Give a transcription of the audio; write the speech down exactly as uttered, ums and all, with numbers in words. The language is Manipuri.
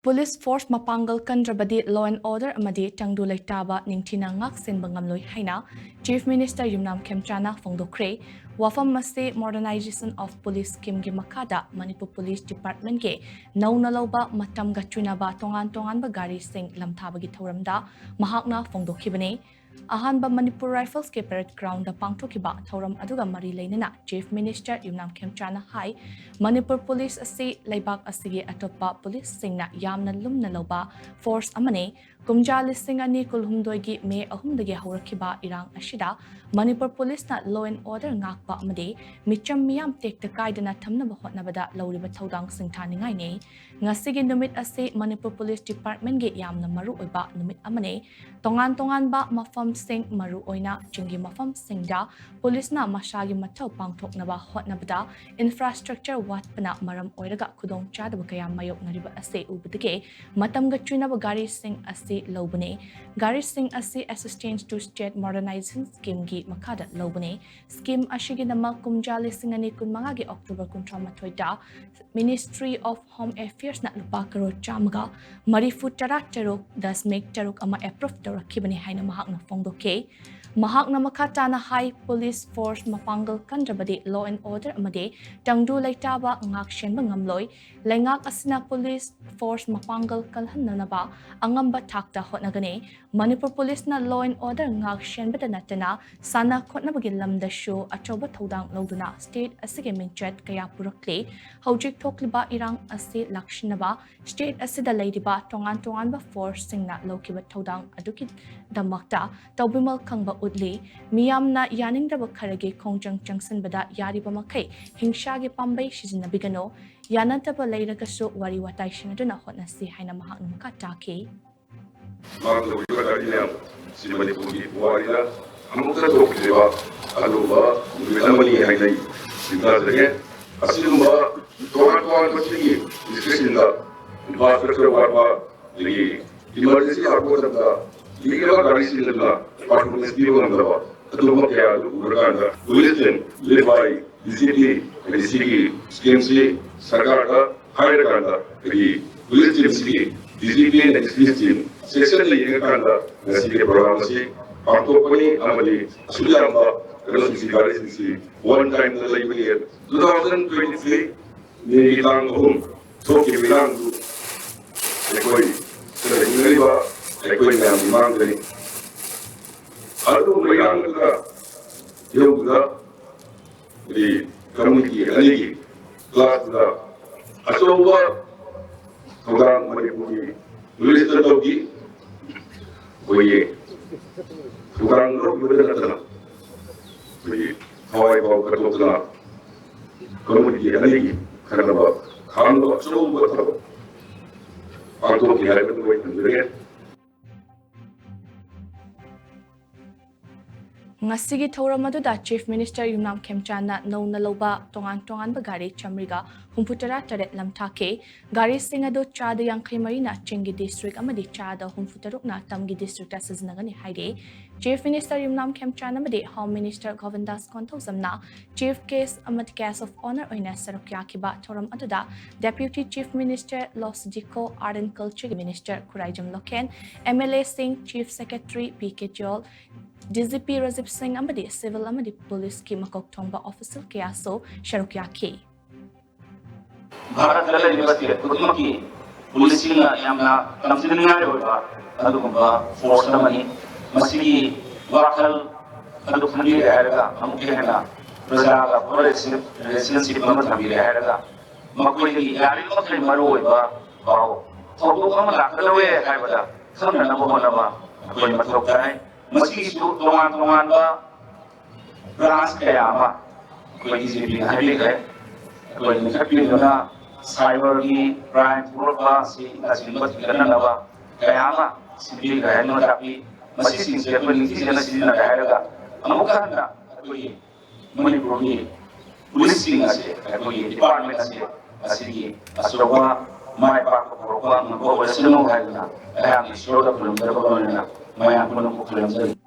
Police force ꯃꯄꯥꯡꯒꯜ ꯀꯟꯗ꯭ꯔꯕꯗꯤ law and order ꯑꯃꯗꯤ ꯇꯪꯗꯨ ꯂꯩꯇꯥꯕ ꯅꯤꯡꯊꯤꯅ ꯉꯥꯛ ꯁꯦꯟꯕ ꯉꯝꯂꯣꯏ ꯍꯥꯏꯅ Chief Minister ꯌꯨꯝꯅꯥꯝ ꯈꯦꯝꯆꯥꯅ ꯐꯣꯡꯗꯣꯛꯈ꯭ꯔꯦ꯫ ꯋꯥꯐꯝ ꯑꯁꯤ Modernization of Police Scheme ꯒꯤ ꯃꯈꯥꯗ ꯃꯅꯤꯄꯨꯔ Police Department ꯀꯤ ꯅꯧꯅ ꯂꯧꯕ ꯃꯇꯝꯒ ꯆꯨꯅꯕ ꯇꯣꯉꯥꯟ ꯇꯣꯉꯥꯟꯕ ꯒꯥꯔꯤꯁꯤꯡ ꯂꯝꯊꯥꯕꯒꯤ ꯊꯧꯔꯝꯗ ꯃꯍꯥꯛꯅ ꯐꯣꯡꯗꯣꯛꯈꯤꯕꯅꯤ꯫ ꯑꯍꯥꯟꯕ ꯃꯅꯤꯄꯨꯔ Rifles ꯀꯤ parade ground ꯗ ꯄꯥꯡꯊꯣꯛꯈꯤꯕ ꯊꯧꯔꯝ ꯑꯗꯨꯒ ꯃꯔꯤ ꯂꯩꯅꯅ Chief Minister ꯌꯨꯝꯅꯥꯝ ꯈꯦꯝꯆꯥꯅ ꯍꯥꯏ, ꯃꯅꯤꯄꯨꯔ Police ꯑꯁꯤ ꯂꯩꯕꯥꯛ ꯑꯁꯤꯒꯤ ꯑꯇꯣꯞꯄ police ꯁꯤꯡꯅ ꯌꯥꯝꯅ ꯂꯨꯝꯅ ꯂꯧꯕ force ꯑꯃꯅꯤ꯫ ꯀꯨꯝꯖꯥ ꯂꯤꯁꯤꯡ ꯑꯅꯤ ꯀꯨꯟꯍꯨꯝꯗꯣꯏꯒꯤ ꯃꯦ ꯑꯍꯨꯝꯗꯒꯤ ꯍꯧꯔꯛꯈꯤꯕ ꯏꯔꯥꯡ ꯑꯁꯤꯗ ꯃꯅꯤꯄꯨꯔ Police ꯅ law and order ꯉꯥꯛꯄ ꯑꯃꯗꯤ ꯃꯤꯆꯝ ꯃꯤꯌꯥꯝ ꯇꯦꯛꯇ ꯀꯥꯏꯗꯅ ꯊꯝꯅꯕ ꯍꯣꯠꯅꯕꯗ ꯂꯧꯔꯤꯕ ꯊꯧꯗꯥꯡ ꯁꯤꯡꯊꯥꯅꯤꯡꯉꯥꯏꯅꯤ꯫ ꯉꯁꯤꯒꯤ ꯅꯨꯃꯤꯠ ꯑꯁꯤ ꯃꯅꯤꯄꯨꯔ Police Department ꯒꯤ ꯌꯥꯝꯅ ꯃꯔꯨ ꯑꯣꯏꯕ ꯅꯨꯃꯤꯠ ꯑꯃꯅꯤ꯫ ꯇꯣꯉꯥꯟ ꯇꯣꯉꯥꯟꯕ ꯃꯐꯝꯁꯤꯡ, ꯃꯔꯨ ꯑꯣꯏꯅ ꯆꯤꯡꯒꯤ ꯃꯐꯝꯁꯤꯡꯗ police ꯅ ꯃꯁꯥꯒꯤ ꯃꯊꯧ ꯄꯥꯡꯊꯣꯛꯅꯕ ꯍꯣꯠꯅꯕꯗ infrastructure ꯋꯥꯠꯄꯅ ꯃꯔꯝ ꯑꯣꯏꯔꯒ ꯈꯨꯗꯣꯡꯆꯥꯗꯕ ꯀꯌꯥ ꯃꯥꯌꯣꯛꯅꯔꯤꯕ ꯑꯁꯤ ꯎꯕꯗꯒꯤ ꯃꯇꯝꯒ ꯆꯨꯅꯕ ꯒꯥꯔꯤꯁꯤꯡ ꯑꯁꯤ ꯂꯧꯕꯅꯤ꯫ ꯒꯥꯔꯤꯁꯤꯡ ꯑꯁꯤ Assistance to State Modernization Scheme ꯒꯤ ꯃꯈꯥꯗ ꯂꯧꯕꯅꯤ꯫ Scheme ꯑꯁꯤꯒꯤꯗꯃꯛ ꯀꯨꯝꯖꯥ ꯂꯤꯁꯤꯡ ꯑꯅꯤ ꯀꯨꯟꯃꯉꯥꯒꯤ October ꯀꯨꯟꯊ꯭ꯔꯥ ꯃꯥꯊꯣꯏꯗ Ministry of Home Affairs ꯅ ꯂꯨꯄꯥ ꯀꯔꯣꯔ ꯆꯥꯝꯃꯒ ꯃꯔꯤꯐꯨ ꯇꯔꯥ ꯇꯔꯨꯛ ꯗꯁꯃꯤꯛ ꯇꯔꯨꯛ ꯑꯃ approve ꯇꯧꯔꯛꯈꯤꯕꯅꯤ ꯍꯥꯏꯅ ꯃꯍꯥꯛꯅ ꯐꯣꯡꯗꯣꯛꯈꯤ꯫ ꯃꯍꯥꯛꯅ ꯃꯈꯥ ꯇꯥꯅ ꯍꯥꯏ, police force ꯃꯄꯥꯡꯒꯜ ꯀꯟꯗ꯭ꯔꯕꯗꯤ law and order ꯑꯃꯗꯤ ꯇꯪꯗꯨ ꯂꯩꯇꯥꯕ ꯉꯥꯛꯁꯦꯟꯕ ꯉꯝꯂꯣꯏ꯫ ꯂꯩꯉꯥꯛ ꯑꯁꯤꯅ police force ꯃꯄꯥꯡꯒꯜ ꯀꯜꯍꯟꯅꯅꯕ ꯑꯉꯝꯕ ꯊꯥꯛꯇ ꯍꯣꯠꯅꯒꯅꯤ꯫ ꯃꯅꯤꯄꯨꯔ Police ꯅ law and order ꯉꯥꯛꯁꯦꯟꯕꯗ ꯅꯠꯇꯅ ꯁꯥꯟꯅ ꯈꯣꯠꯅꯕꯒꯤ ꯂꯝꯗꯁꯨ ꯑꯆꯧꯕ ꯊꯧꯗꯥꯡ ꯂꯧꯗꯨꯅ state ꯑꯁꯤꯒꯤ ꯃꯤꯡꯆꯠ ꯀꯌꯥ ꯄꯨꯔꯛꯂꯤ꯫ ꯍꯧꯖꯤꯛ ꯊꯣꯛꯂꯤꯕ ꯏꯔꯥꯡ ꯑꯁꯤ ꯂꯥꯛꯁꯤꯟꯅꯕ state ꯑꯁꯤꯗ ꯂꯩꯔꯤꯕ ꯇꯣꯉꯥꯟ ꯇꯣꯉꯥꯟꯕ force ꯁꯤꯡꯅ ꯂꯧꯈꯤꯕ ꯊꯧꯗꯥꯡ ꯑꯗꯨꯒꯤꯗꯃꯛꯇ ꯇꯧꯕꯤꯃꯜ ꯈꯪꯕ ꯎꯠꯂꯤ꯫ ꯃꯤꯌꯥꯝꯅ ꯌꯥꯅꯤꯡꯗꯕ ꯈꯔꯒꯤ ꯈꯣꯡꯖꯪ ꯆꯪꯁꯤꯟꯕꯗ ꯌꯥꯔꯤꯕ ꯃꯈꯩ ꯍꯤꯡꯁꯥꯒꯤ ꯄꯥꯝꯕꯩ ꯁꯤꯖꯤꯟꯅꯕꯤꯒꯅꯨ꯫ ꯌꯥꯅꯗꯕ ꯂꯩꯔꯒꯁꯨ ꯋꯥꯔꯤ ꯋꯥꯇꯥꯏ ꯁꯥꯟꯅꯗꯨꯅ ꯍꯣꯠꯅꯁꯤ ꯍꯥꯏꯅ ꯃꯍꯥꯛꯅ ꯃꯈꯥ ꯇꯥꯈꯤ꯫ ꯃꯥꯡꯗ ꯎꯔꯤꯕ ꯒꯥꯔꯤ ꯃꯌꯥꯝ ꯁꯤ ꯃꯅꯤꯄꯨꯔꯒꯤ ꯄꯨꯋꯥꯔꯤꯗ ꯑꯃꯨꯛꯇ ꯊꯣꯛꯇ꯭ꯔꯤꯕ ꯑꯗꯨꯒꯨꯝꯕ ꯅꯨꯃꯤꯠ ꯑꯃꯅꯤ ꯍꯥꯏꯅ ꯑꯩ ꯊꯥꯖꯒꯦ꯫ ꯑꯁꯤꯒꯨꯝꯕ ꯇꯣꯉꯥꯟ ꯇꯣꯉꯥꯟꯕ ꯁꯤꯒꯤ district ꯁꯤꯡꯗ infrastructure ꯋꯥꯠꯄ, ꯑꯗꯒꯤ emergency ꯂꯥꯛꯄ ꯃꯇꯝꯗ ꯄꯤꯔꯤꯕ ꯒꯥꯔꯤꯁꯤꯡ ꯑꯗꯨꯅ performance ꯄꯤꯕ ꯉꯝꯗꯕ ꯑꯗꯨꯒꯨꯝꯕ ꯀꯌꯥ ꯑꯗꯨ ꯎꯔꯀꯥꯟꯗ police and led by D C P, ꯑꯗꯒꯤ ꯁꯤꯒꯤ scheme ꯁꯤ ꯁꯔꯀꯥꯔꯗ ꯍꯥꯏꯔꯀꯥꯟꯗ ꯑꯩꯈꯣꯏꯒꯤ ꯄꯨꯂꯤꯁ ꯇꯤꯝꯁꯤꯒꯤ ꯗꯤ ꯖꯤ ꯄꯤ ꯑꯦꯟ ꯑꯦꯛꯁ ꯄꯤ ꯇꯤꯝ ꯁꯦꯛꯁꯟꯗ ꯌꯦꯡꯉꯀꯥꯟꯗ ꯉꯁꯤꯒꯤ ꯄ꯭ꯔꯣꯒ꯭ꯔꯥꯝ ꯑꯁꯤ ꯄꯥꯡꯊꯣꯛꯄꯅꯤ꯫ ꯑꯃꯗꯤ ꯑꯁꯨꯛ ꯌꯥꯝꯕ ꯀꯩꯅꯣꯁꯤꯡꯁꯤ, ꯒꯥꯔꯤꯁꯤꯡꯁꯤ ꯋꯥꯟ ꯇꯥꯏꯝꯗ ꯂꯩꯕꯒꯤ ꯇꯨ ꯊꯥꯎꯖꯟ ꯇ꯭ꯋꯦꯟꯇꯤ ꯊ꯭ꯔꯤ ꯃꯦꯒꯤ ꯇꯥꯡ ꯑꯍꯨꯝ ꯊꯣꯛꯈꯤꯕ ꯏꯔꯥꯡꯗꯨ ꯑꯩꯈꯣꯏ ꯁꯤꯗ ꯍꯤꯡꯅꯔꯤꯕ ꯑꯩꯈꯣꯏ ꯃꯌꯥꯝꯒꯤ ꯃꯥꯡꯗꯅꯤ꯫ ꯑꯗꯨꯒꯨꯝꯕ ꯏꯔꯥꯡꯗꯨꯗ ꯌꯧꯕꯗ ꯑꯩꯈꯣꯏꯒꯤ ꯀꯝꯃꯨꯅꯤꯇꯤ ꯑꯅꯤꯒꯤ ꯀ꯭ꯂꯥꯁꯇ ꯑꯆꯧꯕ ꯊꯧꯗꯥꯡ ꯃꯅꯤꯄꯨꯔꯒꯤ ꯄꯨꯂꯤꯁꯇ ꯂꯧꯈꯤ꯫ ꯑꯩꯈꯣꯏꯒꯤ ꯊꯧꯗꯥꯡ ꯂꯧꯈꯤꯕꯗ ꯅꯠꯇꯅ ꯑꯩꯈꯣꯏꯒꯤ ꯊꯋꯥꯏ ꯐꯥꯎ ꯀꯠꯊꯣꯛꯇꯨꯅ ꯀꯝꯃꯨꯅꯤꯇꯤ ꯑꯅꯤꯒꯤ ꯈꯟꯅꯕ ꯈꯥꯡꯕ ꯑꯆꯧꯕ ꯊꯕꯛ ꯄꯥꯡꯊꯣꯛꯈꯤ ꯍꯥꯏꯕꯗꯨ ꯑꯩ ꯊꯝꯖꯒꯦ꯫ ꯉꯁꯤꯒꯤ ꯊꯧꯔꯝ ꯑꯗꯨꯗ Chief Minister ꯌꯨꯝꯅꯥꯝ ꯈꯦꯝꯆꯥꯟꯅ ꯅꯧꯅ ꯂꯧꯕ ꯇꯣꯉꯥꯟ ꯇꯣꯉꯥꯟꯕ ꯒꯥꯔꯤ ꯆꯥꯃꯔꯤꯒ ꯍꯨꯝꯐꯨꯇꯔꯥ ꯇꯔꯦꯠ ꯂꯝꯊꯥꯈꯤ꯫ ꯒꯥꯔꯤꯁꯤꯡ ꯑꯗꯨ ꯆꯥꯗ ꯌꯥꯡꯈꯩ ꯃꯔꯤꯅ ꯆꯤꯡꯒꯤ district ꯑꯃꯗꯤ ꯆꯥꯗ ꯍꯨꯝꯐꯨ ꯇꯔꯨꯛꯅ ꯇꯝꯒꯤ districtꯇ ꯁꯤꯖꯤꯟꯅꯒꯅꯤ ꯍꯥꯏꯔꯤ꯫ Chief Minister ꯌꯨꯝꯅꯥꯝ ꯈꯦꯝꯆꯥꯟ ꯑꯃꯗꯤ Home Minister ꯒꯣꯕꯤꯟꯗꯥꯁ ꯀꯣꯟꯊꯧꯖꯝꯅ Chief Guest ꯑꯃꯗꯤ Guest of Honour ꯑꯣꯏꯅ ꯁꯔꯨꯛ ꯌꯥꯈꯤꯕ ꯊꯧꯔꯝ ꯑꯗꯨꯗ Deputy Chief Minister ꯂꯣꯁ ꯖꯤꯀꯣ, Art and Cultureꯒꯤ Minister ꯈꯨꯔꯥꯏꯖꯝ ꯂꯣꯈꯦꯟ, MLAꯁꯤꯡ, Chief Secretary ꯄꯤ ꯀꯦ ꯖꯣꯜ, D G P Rajiv Singh ꯑꯃꯗꯤ civil ꯑꯃꯗꯤ ꯄꯨꯂꯤꯁꯀꯤ ꯃꯀꯣꯛ ꯊꯣꯡꯕ official ꯀꯌꯥꯁꯨ ꯁꯔꯨꯛ ꯌꯥꯈꯤ꯫ ꯚꯥꯔꯠꯇ ꯂꯩꯔꯤꯕ state ꯈꯨꯗꯤꯡꯃꯛꯀꯤ ꯄꯨꯂꯤꯁꯁꯤꯡꯅ ꯌꯥꯝꯅ ꯇꯝꯖꯅꯤꯡꯉꯥꯏ ꯑꯣꯏꯕ ꯑꯗꯨꯒꯨꯝꯕ force ꯑꯃꯅꯤ꯫ ꯃꯁꯤꯒꯤ ꯋꯥꯈꯜ ꯑꯗꯨ ꯈꯟꯕꯤꯔꯦ ꯍꯥꯏꯔꯒ ꯑꯃꯨꯛꯀ ꯍꯦꯟꯅ ꯄ꯭ꯔꯖꯥꯒ relationship ꯑꯃ ꯊꯝꯕꯤꯔꯦ ꯍꯥꯏꯔꯒ ꯃꯈꯣꯏꯗꯒꯤ ꯌꯥꯔꯤꯕ ꯃꯈꯩ ꯃꯔꯨ ꯑꯣꯏꯕ ꯄꯥꯎ ꯊꯧꯗꯣꯛ ꯑꯃ ꯂꯥꯛꯀꯗꯧꯔꯦ ꯍꯥꯏꯕꯗ ꯈꯪꯅꯅꯕ ꯍꯣꯠꯅꯕ ꯑꯩꯈꯣꯏ ꯃꯊꯧ ꯇꯥꯏ꯫ ꯃꯁꯤꯒꯤꯁꯨ ꯇꯣꯉꯥꯟ ꯇꯣꯉꯥꯟꯕ branch ꯀꯌꯥ ꯑꯃ ꯑꯩꯈꯣꯏ ꯗꯤ ꯖꯤ ꯄꯤꯅ ꯍꯥꯏꯕꯤꯈ꯭ꯔꯦ꯫ ꯑꯩꯈꯣꯏ ꯂꯤꯡꯈꯠꯄꯤꯗꯨꯅ cyberꯒꯤ crime ꯊꯣꯛꯂꯛꯄ ꯑꯁꯤꯅꯆꯤꯡꯕ ꯊꯤꯡꯒꯠꯅꯅꯕ ꯀꯌꯥ ꯑꯃ ꯁꯤꯟꯕꯤꯈ꯭ꯔꯦ ꯍꯥꯏꯗꯨꯅ ꯇꯥꯛꯄꯤ꯫ ꯃꯁꯤꯁꯤꯡꯁꯦ ꯑꯩꯈꯣꯏ ꯅꯤꯡꯊꯤꯖꯅ ꯁꯤꯖꯤꯟꯅꯔꯦ ꯍꯥꯏꯔꯒ ꯑꯃꯨꯛꯀ ꯍꯟꯅ ꯑꯩꯈꯣꯏꯒꯤ ꯃꯅꯤꯄꯨꯔꯒꯤ ꯄꯨꯂꯤꯁꯁꯤꯡ ꯑꯁꯦ ꯑꯩꯈꯣꯏꯒꯤ department ꯑꯁꯦ ꯑꯁꯤꯒꯤ ꯑꯆꯧꯕ ꯃꯥꯏ ꯄꯥꯛꯄ ꯄꯨꯔꯛꯄ ꯉꯝꯕ ꯑꯣꯏꯔꯁꯅꯨ ꯍꯥꯏꯗꯨꯅ ꯑꯩꯍꯥꯛꯅ ꯏꯁꯣꯔꯗ ꯈꯨꯔꯨꯝꯖꯔꯕꯒ ꯂꯣꯏꯅꯅ ꯃꯌꯥꯝ ꯄꯨꯝꯅꯃꯛꯄꯨ ꯈꯨꯔꯨꯝꯖꯔꯤ꯫